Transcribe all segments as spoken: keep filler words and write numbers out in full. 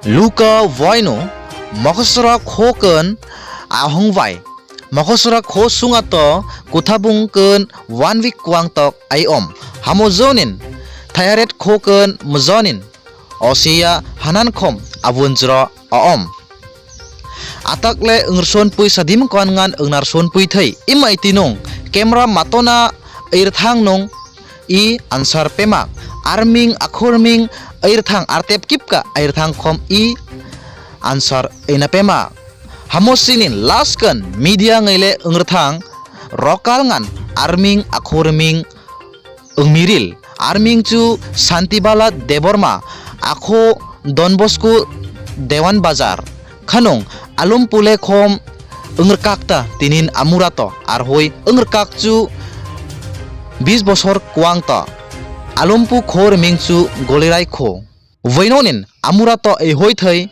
Luka waino mokosora kho kön ahong bai. Mokosora kho sunga to kuthabung kön one week kwang tok ai om. Hamo jonin thayaret kho kön mujonin. Osia hanan khom abun jro om. Atak le wngrson pui sadim kon ngan wngnarson pui thai. Imai tinung camera matona irthang nung i answer pema. Arming akhorming irthang artep kipka irthang khom i answer ina pema. Hamo sinin last kan media ngaile wngrthang rokal ngan arming akhorming wngmiril. Arming chu Santibala Debbarma, akho Don Bosco Dewan Bazar. Khanung alum pule khom wngrkakta tinin amurato arhoi wngrkak chu bis bosor kwangta. Alumpu khor ming chu golirai kho. Wainonin amurato ei hoi thai.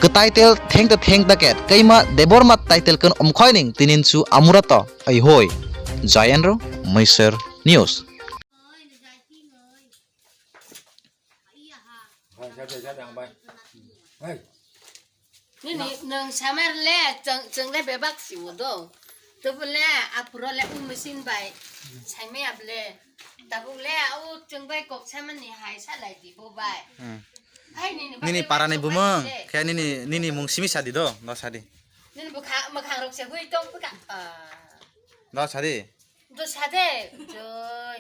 Ke title thengta thengta ket kaima Debbarma title kan omkhoining tinin chu amurato ei hoi. Jayendra Mysore News. Nini nwng samar le chwng, chwng le bebak simo do. Tobole aphuro le u machine bai saimaya ble. Tabuk le u chwng bai kok samani hai salai di bo bai. Hmm. Hai nini Nini bagwi parani kok bumung, bai se. Khe nini, nini mung simi sadi do, do sadi. Nini bwkha, mwkhang rok se hui tong bwkha. Ah. Do sadi. Do sade, joi.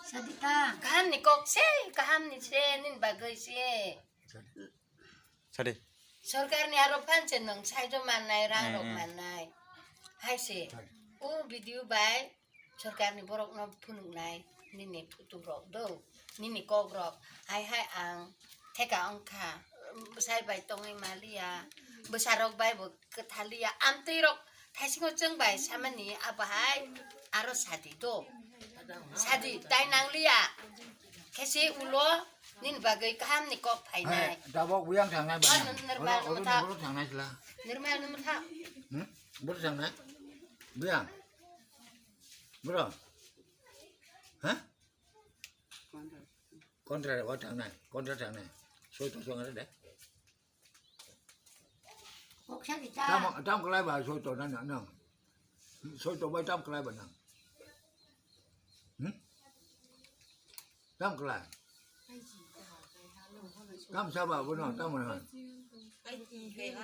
Sadika. Kaham ni kok se, kaham ni se, nini bagwi se. Sadi. Sorkar ni aro phan se nwng saijo mannai, rang rok Hmm, hmm. mannai. Hai se. Sadi. O video bai sorkar ni borok no phunuknai nini phutu rok do, nini kok rok. Hai hai ang theka wngkha. Bwsai bai tongwi maliya. Bwsa rok bai bo kwthaliya. Amtwi rok thaisingo chwng bai samani abo hai aro sadi do. Sadi tai nangliya. Khe se ulo nini bagwi kaham ni kok phainai. Hai, dabok buyang thangnai ba. Ba nang? Nirmal Oro, oro mutha. Nirmal thangnai sila. Nirmal mutha. Hmm? Boro thangnai? Buyang. Boro. Ha? Kontra wa thangnai. Kontra thangnai. Soi to song ada deh. Kok sadi ta. Tam, tam kalai ba soi to na na. Soi to bai tam kalai ba nang. Hmm? Tam kalai. Tam saba bono tam mana.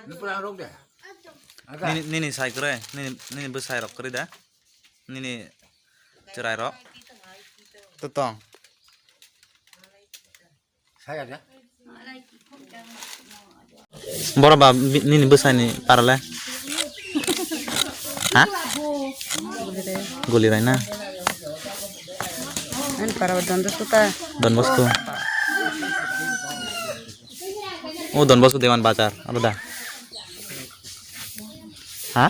Ni perang rok de. Ada. Nini, nini sai kre, nini, nini bwsai rok kre da. Nini chwrai rok. Tutong. Saya da. Boro ba bi-, nini bwsai ni para le? Ha? Guli rai na. Ani para ba Don Bosco ta. Don Bosco. O Don Bosco Dewan Bazar, aro da. Ha?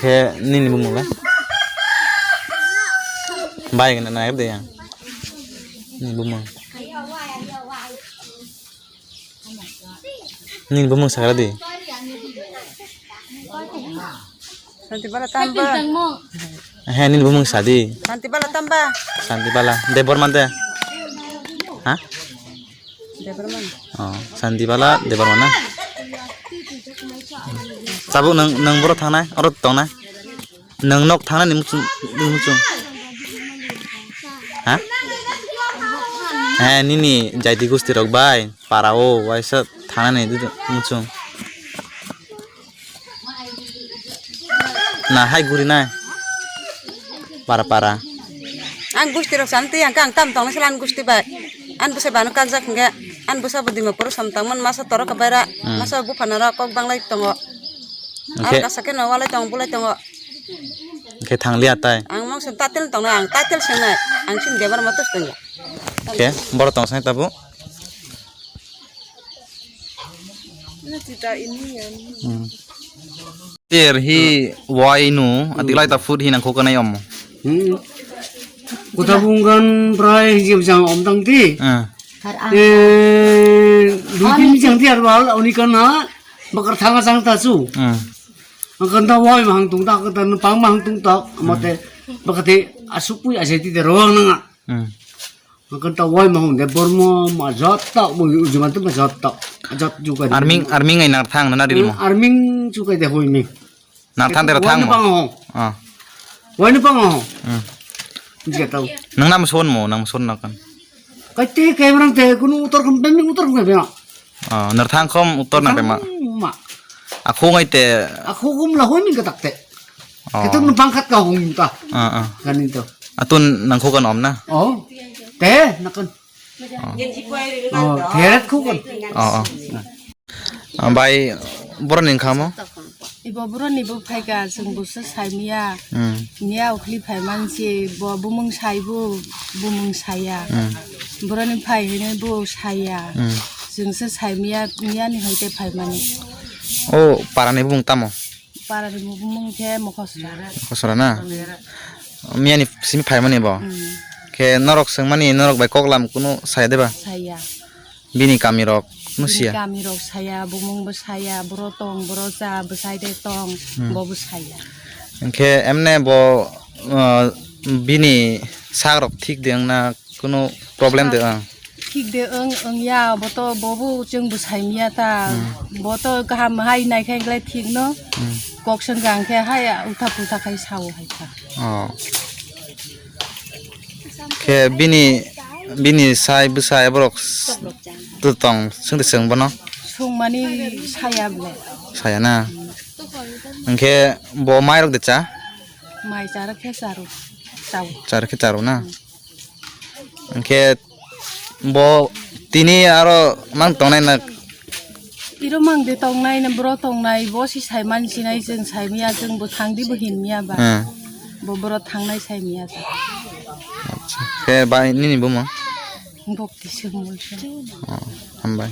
Khe nini bumung le? Bai gana na de yang. Nini bumung. Nini bumung sakra di. Santi bala tamba. He, nini bumung sadi. Santi bala tamba. Santi bala. Debbarma de. Ha? Debbarma. Oh, Santi bala Debbarma na. Tabuk nang, nang boro thangnai, oro tongnai. Nang nok thangnai ni muchung, ni muchung. Ha? He, nini jaiti gusti rok bai, para o, waisa thangnai ni muchung. Na hai guri nai. Para para. Ang gusti rok santi ang kang tam tong sila ang gusti bai. An bwsa bano kanjak hingke an bwsa bo Dimapur samtang man masa toro ka baira Hmm. masa buphana ro kok banglai tongo. Hingke Ang kasa ke no walai tongo bulai tongo. Hingke thang liya tai. Ang mangsa tatil tong ang tatil sengnai ang sin debar matus tong. Hingke boro tong sai tabu. Hmm. Ter hi wai nu, atik lai ta food hi nang kho kanai om. Hmm. Kota bungkan prai hi jang om tang ti. Ah. Eh, dui tin jang ti ar wal oni kan ha bakar thanga jang ta su. Ah. Ang kan ta wai mahang tung ta, kan ta pang mahang tung ta, mate bakati Asuk pui asai ti de rong nanga. Hmm. Makan ta wai mahung de bormo ma jot ta mo yu juman tu ma jot ta. Jot juga. Arming, arming ngai nar thang na di mo. Arming chukai de hoi mi. Nar thang de thang mo. Wai ni pango. Ah. Wai ni pango. Hmm. Jika tau. Nang nam son mo, nang son na kan. Kaite kemrang te kunu utor kam peming utor kam peming. Ah, nar thang kom utor na pema. Ma. Aku ngai te. Aku kum la hoi mi katak te. Oh. Ketu nu pangkat ka hung ta. Ah, ah. Kan itu. Atun nang khu kan om na? Oh. Te, nakan. Oh. Oh, teret khu kan. Oh, oh. Ah, bai, borok ni khamo? Ibo borok ni bo phaika, chwng bo se saimiya. Hmm. Miya ukhli phai mansi, bo bumung sai bo, bumung saya. Hmm. Borok ni phai hini bo saya. Hmm. Chwng se saimiya, miya ni hai te phai mani. O, para ni bumung tamo? Para ni bumung khe Mokhosra. Mokhosra na? Miya ni simi phai mani bo? Hmm. Khe norok swng mani, norok bai kok lam kunu saya de ba? Saya. Bini kami rok no siya. Kami rok saya, bumung bo saya, boro tong, boro cha, bwsai de tong, hmm, bo bo saya. Hwnkhe emne bo, uh, bini sak rok thik de wng na kunu problem de wng? Thik de wng, wng ya, bo to bo bo chwng bwsai miya ta. Hmm. Bo to kaham hai nai khe thik no. Hmm. Kok swngjang khe hai utha putha khai sao hai ta. Oh. Khe bini, bini sai bwsai borok s-, tong swngde swng bono? Swngmani saya bole. Saya na? Hwnkhe bo mai rok de cha? Mai chara khe charo. Chao. Chara khe charo na? Hwnkhe bo tini aro mang tongnai na? Iro mang de tongnai na, bro tongnai, bo si sai man sinai, chwng sai miya, chwng bo thang di bo hin miya ba. Hmm. Bo bro thangnai sai miya ta. Acha. Khe bai nini bumung? Bokti se mul se. Oh, hambai.